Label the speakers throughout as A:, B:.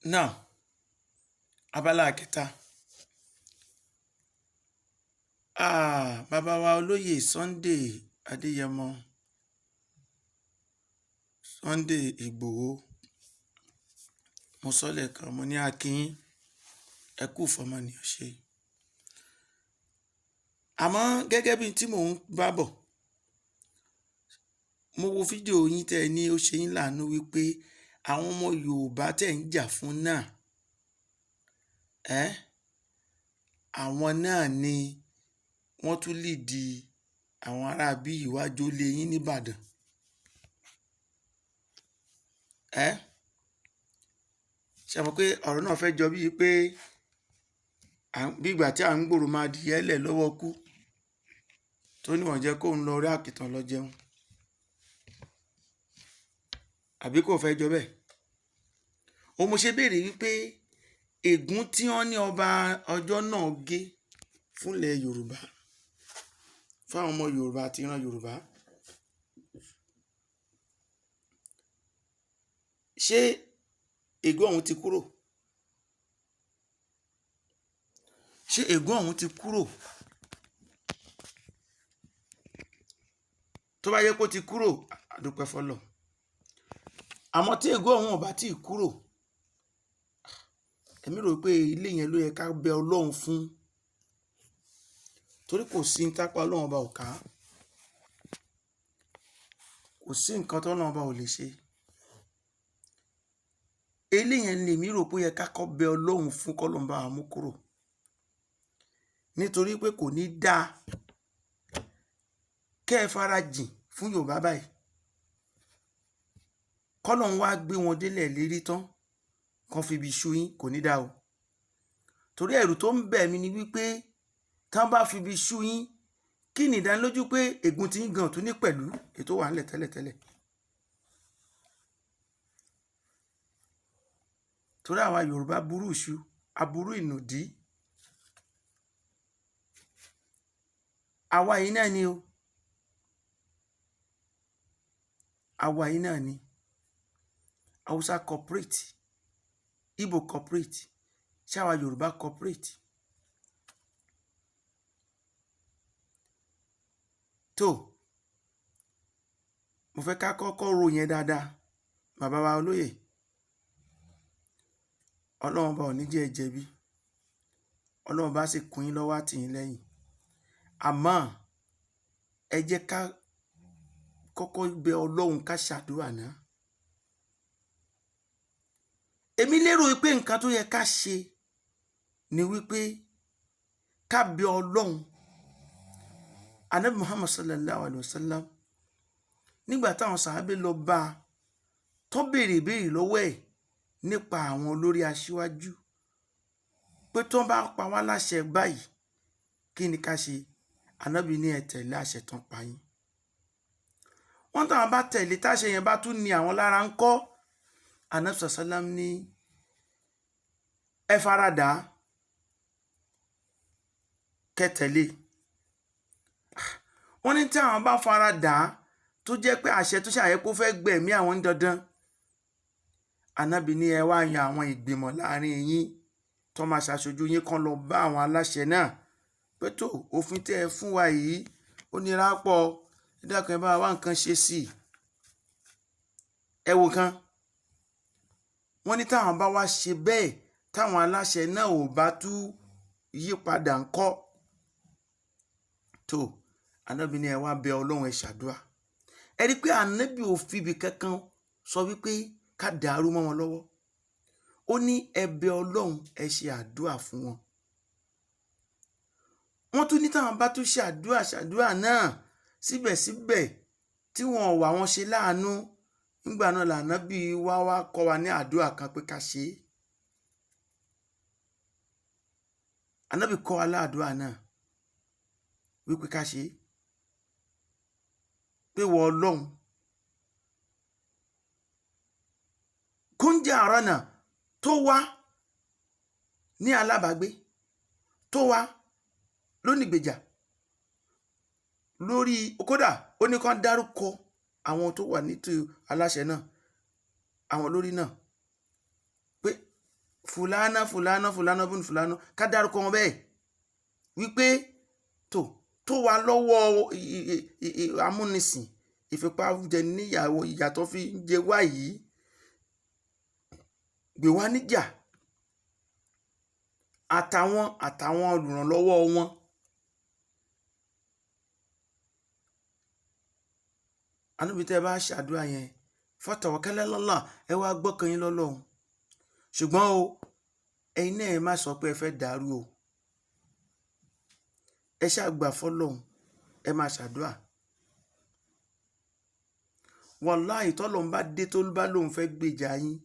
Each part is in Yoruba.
A: Now, abala kẹta. Bàbá wa olóyè Sunday Adéyẹmọ, Sunday Ìgbòho, mo sọ lẹ́ẹ̀kan, mo ní a kí yín, ẹ kú ìfọmọnìyàn ṣe. Àmọ́ gẹ́gẹ́ bí tí mò ń bá bọ̀, mo wo fídíò yín tẹ́ ẹ ní ó ṣe yín láàánú wípé àwọn ọmọ Yorùbá tẹ́ ń jà fún náà, ẹ́ àwọn náà ni wọ́n tún lìdí àwọn aráabí ìwájú lé yín nìbàdàn. Ẹ́ ṣe mọ̀ pé ọ̀rọ̀ náà fẹ́ jọ bíi pé bí ìgbà tí à ń gbòòrò máa dìyẹ́ lẹ̀ lọ́wọ́ kú tó níwọ̀n jẹ́ kóun lọ rí àkìtàn lọ jẹun, àbí kò fẹ́ jọ bẹ́ẹ̀. Òun mo ṣe béèrè wípé ègún tí wọ́n ní ọba ọjọ́ náà gé fúnlẹ̀ Yorùbá, fáwọn ọmọ Yorùbá àti ìran Yorùbá, ṣé ègún ọ̀hún ti kúrò? Ṣé ègún ọ̀hún ti kúrò? Tó bá yẹ kó ti kúrò, a dúpẹ́ fọ́lọ́run. Àmọ́ tí ègún ọ̀hún ò bá tíì kúrò, èmi rò pé ilé yẹn ló yẹ ká bẹ Ọlọ́run fún, torí kò sí ní tápá Ọlọ́run ọba ò ká, kò sí nǹkan tó Ọlọ́run ọba ò lè ṣe. Ilé yẹn lèmi rò pé ó yẹ ká kọ́ bẹ Ọlọ́run fún, kọ́lọ́run bá wa mú kúrò, nítorí pé kò ní dáa kẹ́ ẹ fara jìn fún Yorùbá báyìí, kọ́lọ́run wá gbé wọn délẹ̀ lérí tán kan fi ibi ṣú yín, kò ní dáa o. Torí ẹ̀rù tó ń bẹ̀ mí ni wípé tán bá fi ibi ṣú yín, kí ni ìdánilójú pé ègún tí ń gan tún ní pẹ̀lú ètò wà ńlẹ̀ tẹ́lẹ̀tẹ́lẹ̀. Torí àwa Yorùbá burú ìṣú, aburú ìnùdí. Àwa yìí náà ni o. Àwa yìí náà ni. Hausa corporate, Igbo corporate, ṣáwa Yorùbá corporate. Tó, mo fẹ́ ká kọ́kọ́ ro yẹn dáadáa, bàbá wa olóyè. Ọlọ́run bá ò ní jẹ́ ẹ jẹ̀bi. Ọlọ́run bá sì kún yín lọ́wọ́ àtì yín lẹ́yìn. Àmọ́ ẹ jẹ́ ká kọ́kọ́ bẹ Ọlọ́run, ká ṣàdúrà náà. Èmi lérò pé nǹkan tó yẹ ká ṣe ni wípé ká bẹ Ọlọ́run. Ànábì Muhammad sallallahu alayhi wa sallam, nígbà táwọn sàábé lọ bá a tó béèrè ìbéèrè lọ́wọ́ ẹ̀ nípa àwọn olórí aṣíwájú, pé tó bá pa wá láṣẹ báyìí kí ni ká ṣe? Ànábì ní ẹ tẹ̀lé àṣẹ tán pa yín. Wọ́n táwọn bá tẹ̀lé táṣẹ yẹn bá tún ní àwọn lára ń kọ́. Ànábì sallam ní ẹ faradà kẹ́ tẹ̀lé. Wọ́n ní tí àwọn bá faradà tó jẹ́ pé àṣẹ tó ṣàyẹ kó fẹ́ gbẹ̀mí àwọn ní dandan. Ànábì ní ẹ wá yan àwọn ìgbìmọ̀ láàrin yín tó máa ṣàṣojú yín kan lọ bá àwọn aláṣẹ náà pé tó òfin tẹ́ ẹ fún wa yìí ó nira pọ̀, ẹ dákun ẹ bá wa nǹkan ṣe sí i. Ẹ wo kan. Wọ́n ní táwọn bá wá ṣe bẹ́ẹ̀ táwọn aláṣẹ náà ò bá tú yí padà ńkọ́. Tó, Ànábì ní ẹ wá bẹ Ọlọ́run, ẹ ṣàdúrà. Ẹ rí i pé Ànábì ò fi ibi kankan sọ wípé ká dàrú mọ́ wọn lọ́wọ́. Ó ní ẹ bẹ Ọlọ́run, ẹ ṣe àdúrà fún wọn. Wọ́n tún ní táwọn bá tún ṣe àdúrà ṣàdúrà náà síbẹ̀síbẹ̀ tí wọn ò wà wọn ṣe láàánú. Nígbà náà lànábì wá wá kọ́ wa ní àdúrà kan pé ká ṣe é. Ànábì kọ́ wa láàdúrà náà wípé ká ṣe é. Pé wọ Ọlọ́run kúnjẹ àrọ́nà tó wá ní alábàágbé, tó wá lónìgbèjà lórí, kódà ó ní kán dárúkọ àwọn tó wà nítò aláṣẹ náà, àwọn olórí náà, pé Fúlànà fúlànà fúlànà bùn fúlànà, ká dárúkọ wọn bẹ́ẹ̀ wípé tó wà lọ́wọ́ amúnisìn, ìfipájẹ níyàwó, ìyà tó fi ń jẹ wá yìí, gbé wá níjà àtàwọn olùrànlọ́wọ́ wọn. Ànábì tẹ́ ẹ bá ṣàdúrà yẹn, fatawakkal ala Allah, ẹ wá gbọ́kàn yín lọ́lọ́run. Ṣùgbọ́n o, ẹ̀yin náà ẹ má sọ pé ẹ fẹ́ dàrú o, ẹ ṣàgbà fọlọ́run, ẹ máa ṣàdúrà. Wàláhì tọ́lọ́run bá dé tó bá lóun fẹ́ gbèjà yín,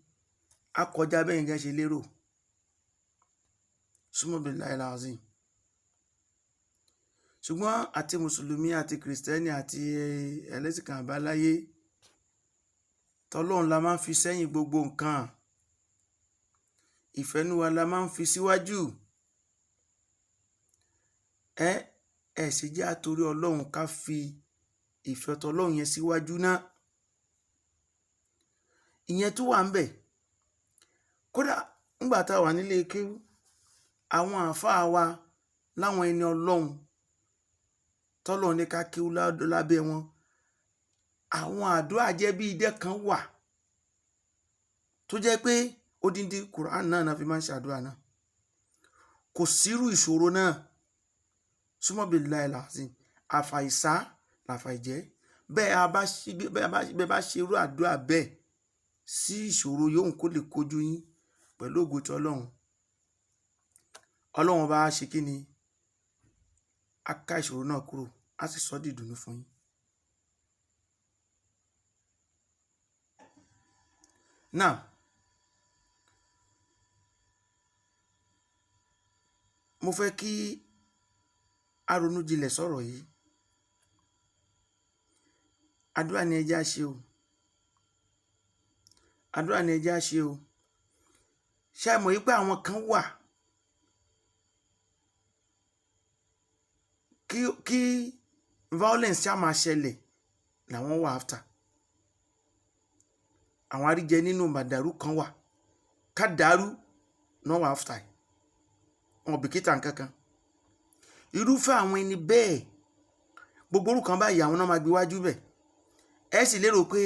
A: á kọjá bẹ́ẹ̀ yẹn ṣe lérò. Súnmọ́ billahi alazim. Ṣùgbọ́n àti mùsùlùmí àti kìrìsìtẹ́nì àti ẹlẹ́sìn kan àbáláyé, tọ́lọ́run la máa ń fi sẹ́yìn gbogbo nǹkan, ìfẹ́núwa la máa ń fi síwájú. Ẹ sì jẹ́ àtorí Ọlọ́run ká fi ìfẹ́ tọlọ́run yẹn síwájú náà. Ìyẹn tó wà ń bẹ̀. Kódà ńgbà tá a wà nílé kéwú, àwọn àáfàá wa láwọn ẹni Ọlọ́run tọ́lọ́run ní ká kéwú lábẹ́ wọn, àwọn àdúrà jẹ́ bí idẹ́ kan wà tó jẹ́ pé odindi Quran náà fi máa ń ṣàdúrà náà. Kò sírú ìṣòro náà. Súnmọ́ billahi alazim, àfàìsá làfàìjẹ́. Bẹ́ẹ̀ bá ṣe irú àdúrà bẹ́ẹ̀ sí ìṣòro yòówù kó lè kojú yín pẹ̀lú ògo ti Ọlọ́run. Ọlọ́run bá ṣe kí ni? A ká ìṣòro náà kúrò, a sì sọ di ìdùnnú fún yín. Now, mo fẹ́ kí a ronú jinlẹ̀ sọ̀rọ̀ yìí. Àdúrà ni ẹ jẹ́ á ṣe o. Àdúrà ni ẹ jẹ́ á ṣe o. Ṣé ẹ mọ̀ wípé àwọn kan wà kí violence ṣá máa ṣẹlẹ̀ làwọn wà after. Àwọn àríjẹ nínú màdàrú kan wà, ká dàrú náà wà after. Wọn ò bìkítà nǹkankan. Irúfẹ́ àwọn ẹni bẹ́ẹ̀, gbogbo orúkọ báyìí àwọn náà máa gbé wájú bẹ̀. Ẹ sì lérò pé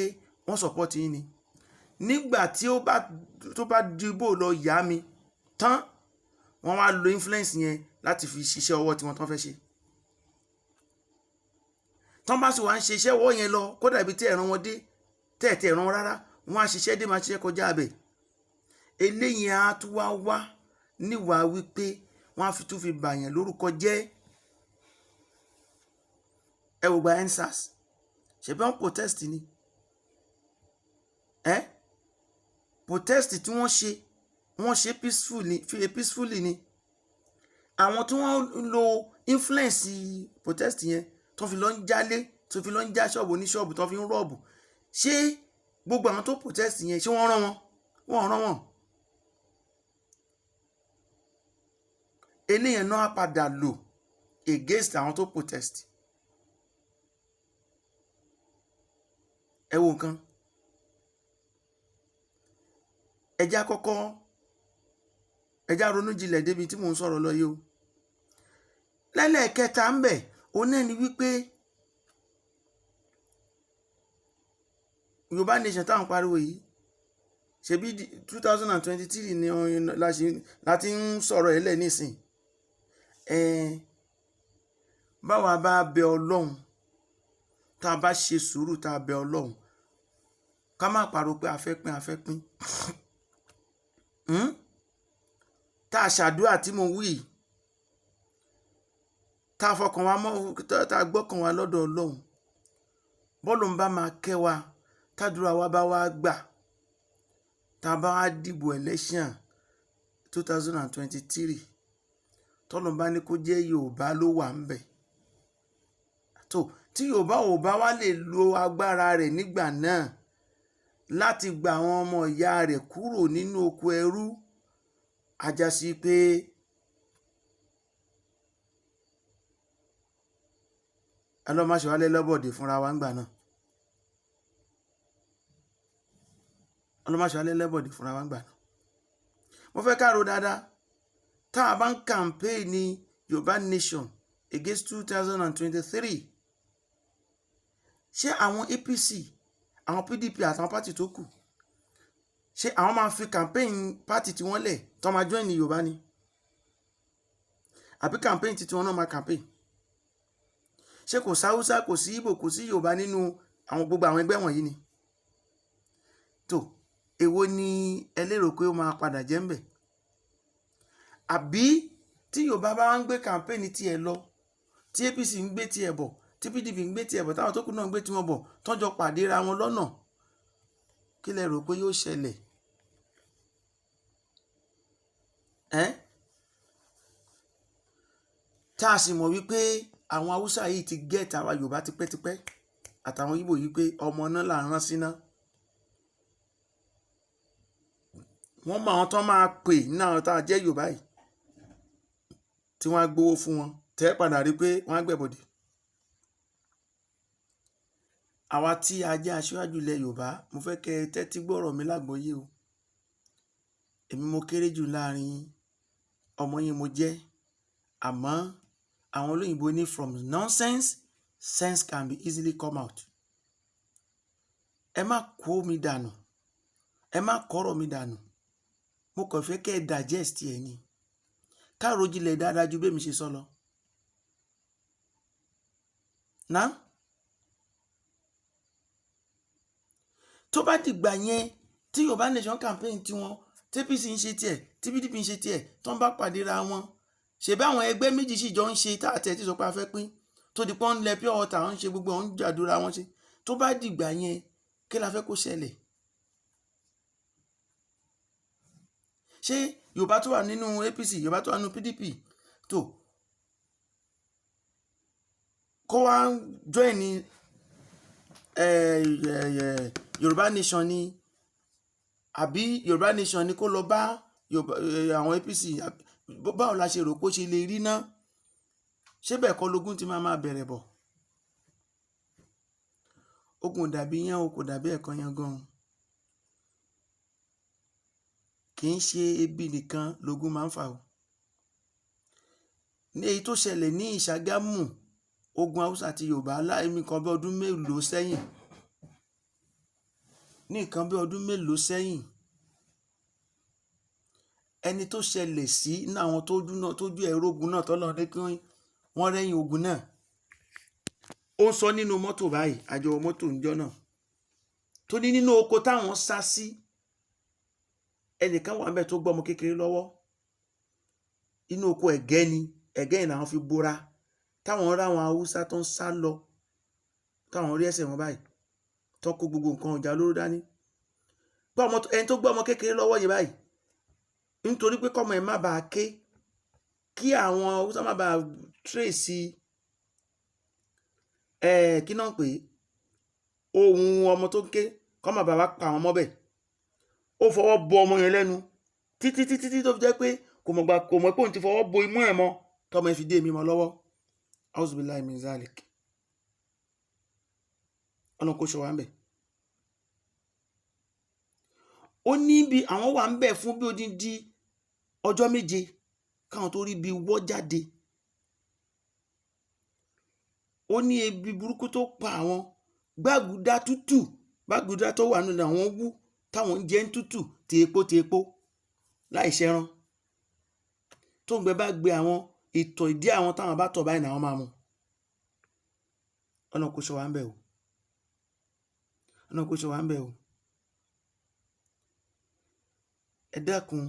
A: wọ́n support yín ni. Nígbà tí ó bá tó bá dìbò lọ yá mi tán, wọ́n wá lo influence yẹn láti fi ṣiṣẹ́ ọwọ́ tí wọ́n tán fẹ́ ṣe. Tán bá sì wá ń ṣe iṣẹ́ ọwọ́ yẹn lọ, kódà ibi tí ẹ̀ràn wọn dé, tẹ́ẹ̀tẹ́ ẹ̀ràn wọn rárá, wọ́n á ṣiṣẹ́ dé máa ṣiṣẹ́ kọjá abẹ̀. Eléyìí á tún wá wá níwà wípé wọ́n á fi tún fi bàyàn lórúkọ jẹ́. Ẹ wò gba EndSARS, ṣebí wọ́n protest ni. Protest tí wọ́n ṣe, wọ́n ṣe peacefully ni. Àwọn tí wọ́n lo influence protest yẹn tó fi lọ ń jálé, tó fi lọ ń já ṣọ́ọ̀bù oníṣọ́ọ̀bù, tó fi ń rọ́ọ̀bù. Ṣé gbogbo àwọn tó protest yẹn, ṣé wọ́n rán wọn? Wọ́n rán wọn. Eléyẹn náà á padà lò against àwọn tó protest. Ẹ wo nǹkan. Ẹ jẹ́ á kọ́kọ́, ẹ jẹ́ á ronú jinlẹ̀ débi tí mò ń sọ̀rọ̀ lọ yìí o. Lẹ́lẹ́kẹta ń bẹ̀, òun náà ni wípé Yorùbá Nation táwọn pariwo yìí, ṣebí 2023 ni la ti ń sọ̀rọ̀ ẹ̀ lẹ̀ nísìn. Báwa bá bẹ Ọlọ́run, tá a bá ṣe sùúrù tá a bẹ Ọlọ́run, ká má pariwo pé a fẹ́ pín, a fẹ́ pín. Tá a ṣàdúrà tí mo wí, tá a fọkàn wa mọ́, tá a gbọ́kàn wa lọ́dọ̀ Ọlọ́run, bọ́ọ̀lù ń bá máa kẹ́ wa, tádúrà wa bá wá gbà, tá a bá wá dìbò election 2023, tọ́lọ́run bá ní kó jẹ́ Yorùbá ló wà ń bẹ̀. Tó tí Yorùbá ò bá wá lè lo agbára rẹ̀ nígbà náà láti gba àwọn ọmọ ìyá rẹ̀ kúrò nínú oko ẹrú, á já sí pé Ọlọ́run má ṣe wá lẹ́lọ́bọ̀dé fúnra wa ńgbà náà. Ọlọ́run má ṣe wá lẹ́lọ́bọ̀dé fúnra wa ńgbà náà. Mo fẹ́ ká ro dáadáa. Tá a bá ń campaign ní Yorùbá Nation against 2023, ṣé àwọn APC, àwọn PDP àtàwọn party tó kù, ṣé àwọn máa fi campaign party tí wọ́n lẹ̀ tó máa join ní Yorùbá ni, àbí campaign tí tiwọn náà máa campaign? Ṣé kò sí Haúsá, kò sí Ìgbò, kò sí Yorùbá nínú àwọn gbogbo àwọn ẹgbẹ́ wọ̀nyí ni? Tó èwo ni ẹ lérò pé ó máa padà jẹ́ ń bẹ̀? Àbí tí Yorùbá bá ń gbé campaign tiẹ̀ lọ, tí APC ń gbé tiẹ̀ bọ̀, tí PDP ń gbé tiẹ̀ bọ̀, táwọn tó kù náà ń gbé tiwọn bọ̀, tọ́jọ́ pàdé ra wọn lọ́nà, kí lẹ rò pé yóò ṣẹlẹ̀? Ẹ́ tá a sì mọ̀ wípé àwọn Haúsá yìí ti gẹ́ẹ̀tì àwa Yorùbá tipẹ́tipẹ́ àtàwọn Ìgbò yìí pé ọmọ náà là ń rán síná. Wọ́n mọ àwọn tó máa pè ní àwọn tá a jẹ́ Yorùbá yìí tí wọ́n á gbowó fún wọn, tẹ́ padà rí pé wọ́n á gbẹ̀bọ̀dì. Àwa tí a jẹ́ aṣíwájú ilẹ̀ Yorùbá, mo fẹ́ kẹ́ ẹ tẹ́tí gbọ́rọ̀ mi lágbọ́yé o. Èmi mo kéré jù láàrin yín, ọmọ yín mo jẹ́, àmọ́ àwọn olóyìnbó ní from nonsense, sense can be easily come out. Ẹ má kó mi dànù, ẹ má kọ́rọ̀ mi dànù. Mo kàn fẹ́ kẹ́ ẹ digest ẹ ni, ká rojinlẹ̀ dáadáa ju bẹ́ẹ̀ mi ṣe sọ lọ. Ná tó bá dìgbà yẹn tí Yorùbá Nation campaign tiwọn, tí APC ń ṣe tiẹ̀, tí PDP ń ṣe tiẹ̀, tó ń bá pàdé ra wọn, ṣèbí àwọn ẹgbẹ́ méjì sì jọ ń ṣe tá àti ẹ̀ tí sọ pé a fẹ́ pín, tó di pọ́n lẹ pure water, ń ṣe gbogbo ọ̀hún jàdúrà wọn ṣe. Tó bá dìgbà yẹn, kí la fẹ́ kó ṣẹlẹ̀? Ṣé Yorùbá tó wà nínú APC, Yorùbá tó wà nínú PDP tó kó wá join ní Yorùbá Nation ni, àbí Yorùbá Nation ni kó lọ bá àwọn APC? Báwo la ṣe rò pé ó ṣe lè rí ná? Ṣé bẹ́ẹ̀ kọ́ lógún ti máa bẹ̀rẹ̀ bọ̀? Ogun ò dàbí yán o, kò dàbí ẹ̀kọ́ yan gan. Kì í ṣe ebi nìkan lógún máa ń fà o. Ní èyí tó ṣẹlẹ̀ ní Ìṣàgámù, ogun Haúsá àti Yorùbá láìmí nǹkan bí ọdún mélòó sẹ́yìn, ní nǹkan bí ọdún mélòó sẹ́yìn, ẹni tó ṣẹlẹ̀ sí ní àwọn tójú ẹ̀rọ ogun náà tọ́lọ́ ní kí wọ́n rẹ́yìn ogun náà, ó ń sọ nínú mọ́tò báyìí, àjọ mọ́tò ńjọ́ náà, tó ní nínú oko táwọn sá sí, ẹnìkan wà ńbẹ̀ tó gbọ́ ọmọ kékeré lọ́wọ́. Inú oko ẹ̀gẹ́ ni, ẹ̀gẹ́ yìí làwọn fi bora, táwọn rá àwọn Haúsá tó ń sá lọ, táwọn rí ẹsẹ̀ wọn báyìí, tó kó gbogbo nǹkan ọjà olóró dání. Ẹni tó gbọ́ ọmọ kékeré lọ́wọ́ yìí báyìí, nítorí pé kọ́mọ ẹ̀ má bàa ké, kí àwọn Haúsá má bàa tírèsì kí náà pé ohun ọmọ tó ń ké, kọ́ má bàa wá pa àwọn ọmọ bẹ̀. Ó fọwọ́ bo ọmọ yẹn lẹ́nu títí títí tí tó fi jẹ́ pé kò mọ̀ gbà, kò mọ̀ pé òun ti fọwọ́ bo imú ẹ̀ mọ́, tọmọ ẹ̀ fi dé èmi mọ́ lọ́wọ́. Auzubillahi min zalik. Ọ̀nà kò ṣọ wá ń bẹ̀. Ó ní bí àwọn wà ń bẹ̀ fún bí odindi ọjọ́ méje káwọn tó rí bí wọ́ jáde. Ó ní ebi burúkú tó pa àwọn, gbàgùdá tútù, gbàgùdá tó wà nínú àwọn wú táwọn ń jẹ ń tútù tèèpo tèèpo láì ṣẹran. Tó ń gbẹ bá gbé àwọn ìtọ̀ ìdí àwọn táwọn bá tọ̀ báyìí làwọn máa mu. Ọ̀nà kò ṣọ wá ń bẹ̀ o. Ọ̀nà kò ṣọ wá ń bẹ̀ o. Ẹ dákun,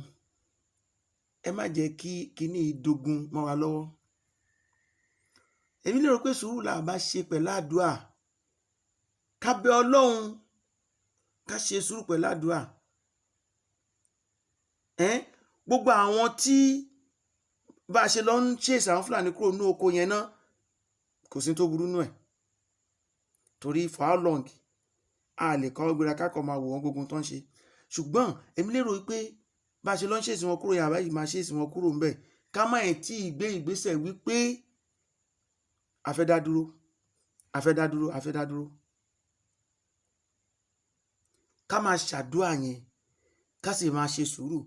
A: ẹ má jẹ́ kí kinní dogun mọ́ wa lọ́wọ́. Èmi lérò pé sùúrù là bá ṣe pẹ̀lú àdúà. Ká bẹ Ọlọ́run, ká ṣe sùúrù pẹ̀lú àdúà. Gbogbo àwọn tí bá a ṣe lọ ń chase àwọn Fúlàní kúrò ní oko yẹn náà, kò sí tó burú nú ẹ̀. Torí for how long a lè kọ́ gbéra ká kọ́ máa wò wọ́n gbogbo tó ń ṣe. Ṣùgbọ́n èmi lérò pé bá a ṣe lọ ń chase wọn kúrò yẹn, àbá yìí máa chase wọn kúrò ńbẹ̀. Ká má ẹ̀ tí ì gbé ìgbésẹ̀ wípé a fẹ́ dá dúró, a fẹ́ dá dúró, a fẹ́ dá dúró. Ká máa ṣàdúà yẹn, ká sì máa ṣe sùúrù.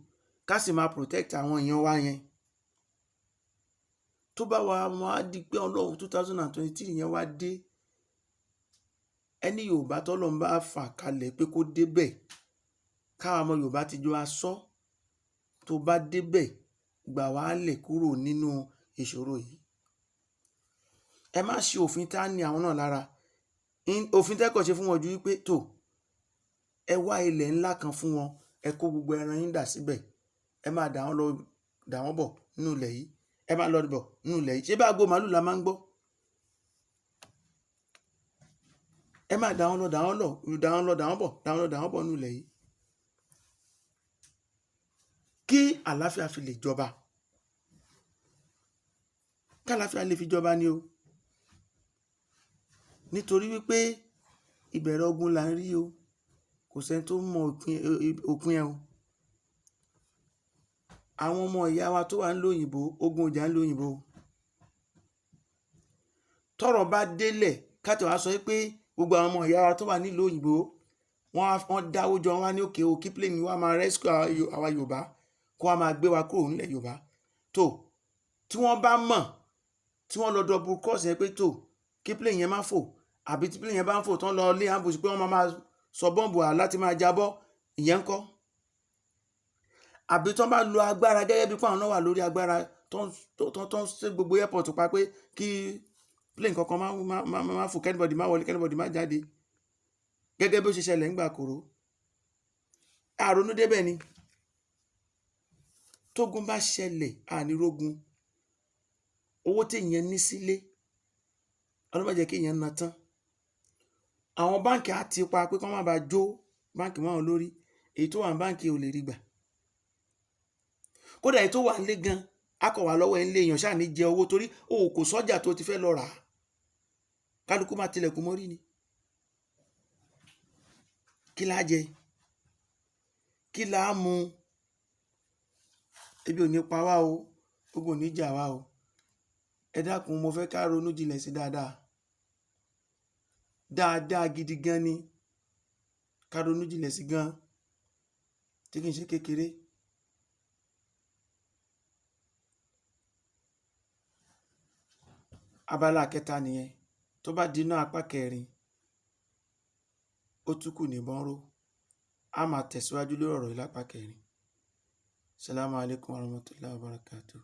A: Ká sì máa protect àwọn èèyàn wa yẹn. Tó bá wa wọn á di pé Ọlọ́run 2023 yẹn wá dé, ẹni Yorùbá tọ́lọ́run bá fà kalẹ̀ pé kó débẹ̀, káwa ọmọ Yorùbá ti jọ asọ́, tó bá débẹ̀ gbà wá lẹ̀ kúrò nínú ìṣòro yìí. Ẹ má ṣe òfin tá ní àwọn náà lára. Òfin tẹ́kọ̀ ṣe fún wọn ju wípé tó ẹ wá ilẹ̀ ńlá kan fún wọn, ẹ kó gbogbo ẹran yín dà síbẹ̀, ẹ máa dà wọ́n lọ dà wọ́n bọ̀ nínú ilẹ̀ yìí, ẹ máa lọ bọ̀ nínú ilẹ̀ yìí. Ṣé bá agbo màálù la máa ń gbọ́? Ẹ máa dà wọ́n lọ dà wọ́n lọ dà wọ́n lọ dà wọ́n bọ̀ dà wọ́n lọ dà wọ́n bọ̀ nínú ilẹ̀ yìí, kí àlàáfíà fi lè jọba, kí àlàáfíà lè fi jọba ni o. Nítorí wípé ìbẹ̀rẹ̀ ogun là ń rí o, kò sẹ́ni tó mọ òpin ẹ o. Àwọn ọmọ ìyá wa tó wà ń lóyìnbó, ogun ọjà ń lóyìnbó. Tọ́rọ̀ bá délẹ̀ káàtì wàá sọ pé gbogbo àwọn ọmọ ìyá wa tó wà nílùú òyìnbó wọ́n dáwó jọ, wọ́n ní òkè o, kí plane wa máa rescue àwa Yorùbá, kó wa máa gbé wa kúrò nílẹ̀ Yorùbá. Tó tí wọ́n bá mọ̀, tí wọ́n lọ double cross yẹn pé tó kí plane yẹn má fò, àbí tí plane yẹn bá ń fò tán lọ lé ambush pé wọ́n máa sọ bọ́ǹbù à láti máa jábọ́, ìyẹn ń kọ́. Àbí tán bá lo agbára gẹ́gẹ́ bí pàwọn náà wà lórí agbára tó ń ṣe gbogbo airport pa pé kí plane kankan má fò, kẹ́nìbọ̀dì má wọlé, kẹ́nìbọ̀dì má jáde, gẹ́gẹ́ bí ó ṣe ṣẹlẹ̀ ńgbà kòró. Àrònú débẹ̀ ni. Tógun bá ṣẹlẹ̀, ànírógun. Owó téèyàn ní sílé, Ọlọ́run má jẹ́ kéèyàn ná tán. Àwọn báǹkì á ti pa pé kán má bàa jó báǹkì mọ́ wọn lórí. Èyí tó wà ní báǹkì ò lè rí gbà. Kódà èyí tó wà nílé gan, á kọ̀ wá lọ́wọ́ ẹ̀ ń lé èèyàn ṣáà ní jẹ owó torí o kò sọ́jà tó ti fẹ́ lọ rà á. Kálukú máa tilẹ̀kùn mọ́rí ni. Kí la jẹ? Kí la mu? Ebi ò ní pa wá o, ogun ò ní jà wá o. Ẹ dákun, mo fẹ́ ká ronú jinlẹ̀ sí dáadáa. Dáadáa gidi gan ni. Ká ronú jinlẹ̀ sí gan, tí kì í ṣe kékeré. Abala kẹta nìyẹn. Tó bá di iná apá kẹrin, ó tún kù níbọn ró. A máa tẹ̀síwájú lórí ọ̀rọ̀ yìí lápá kẹrin. Salamu alaykum wa rahmatulahi wa barakatuh.